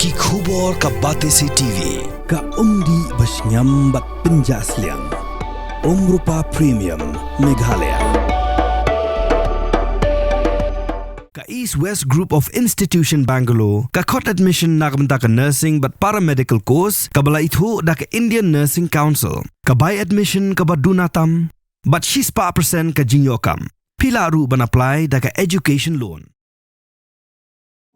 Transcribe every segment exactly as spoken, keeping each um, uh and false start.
Ki khubor ka Batesi T V, ka umdih ba shngiam bad pynjah sliang. Umrupa Premium, Meghalaya. Ka East West Group of Institution Bangalore, ka khot admission na ka bynta ka nursing bad paramedical course, kaba la ithuh da ka Indian Nursing Council, ka bai admission kaba duna tam, bad shispah percent ka jingïoh kam. Phi lah ruh ban apply da ka education loan.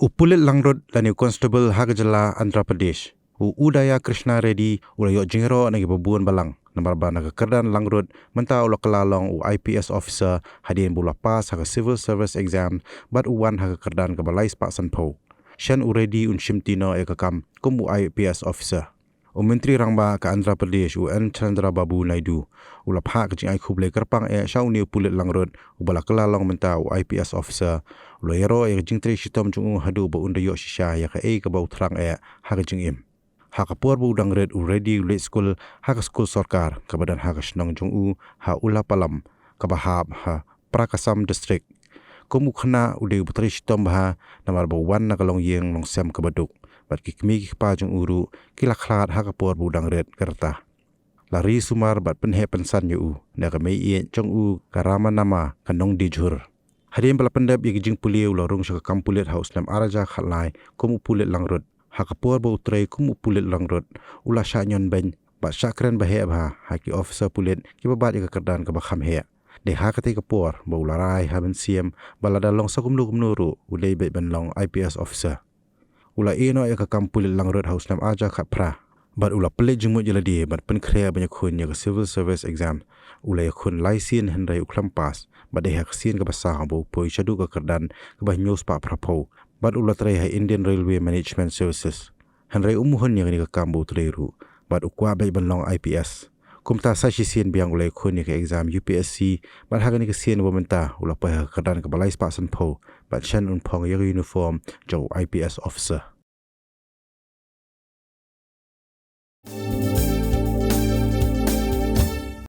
U pulit langrut lane u constable ha ka jylla Andhra Pradesh, u Udaya Krishna Reddy, u la ïoh jingïaroh na kiba bun balang, namar ba na ka kyrdan langrut mynta u la kylla long u I P S officer hadien ba u la pass ha ka civil service exam bad u wan ha ka kyrdan kaba lai spah sanphew. Shen u Reddy un shimti noh ïa ka kam kum u I P S officer. U Myntri Rangbah ka Andhra Pradesh, u N Chandrababu Naidu, u la phah ka jingai khublei kyrpang eh sha une u pulit langrut uba la kylla long mynta u I P S officer, u la ïaroh ïa ka jingtrei shitom jong u haduh ba un da ïoh shisha ïa kaei kaba u thrang eh ha ka jingim. Ha ka por ba u dang rit, u Reddy u leit skul ha ka skul sorkar kaba don ha ka shnong jong u ha Ullapalam, kaba hap ha Prakasam District. Kum u khynnah, u dei uba trei shitom bha namar ba u wan na ka longïing longsem kaba duk, bad ki kmie ki kpa jong u ruh ki la khlad ha ka por ba u dang rit ka rta. La ri sumar bad pynheh pynsan ïa u na ka mei ïeit jong u ka Ramanama, ka Nongdijhur. Hadien ba la pyndep ïa ka jingpule, u la rung sha ka kam pulit ha u snem ar hajar khatlai kum u pulit langrut. Ha ka por ba u trei kum u pulit langrut, u la shah ñion beiñ bad shah kren baheh bha ha ki officer pulit kiba bat ïa ka kyrdan kaba kham heh. Dei ha katei ka por ba u la rai ha mynsiem ba lada long sa kumno kumno ruh, u dei beit ban long I P S officer. U la ïeh noh ïa ka kam pulit langrut ha u snem ar hajar khatphra, bad u la pynleit jingmut ïa lade bad pynkhreh ban ïakhun ïa ka civil service exam. U la ïakhun lai sien hynrei u khlem pass, bad dei ha ka sien kaba saw ba u poi shaduh ka kyrdan kaba hynñiew spah phraphew, bad u la trei ha Indian Railway Management Services. Hynrei um hun ïa kane ka kam ba u trei ruh, bad u kwah beit ban long I P S. Kumta sa shisien biang u la ïakhun ïa ka exam U P S C, bad ha kane ka sien ba mynta u la poi ha ka kyrdan kaba lai spah sanphew, bad shen un phong ïa ka uniform jong u I P S officer.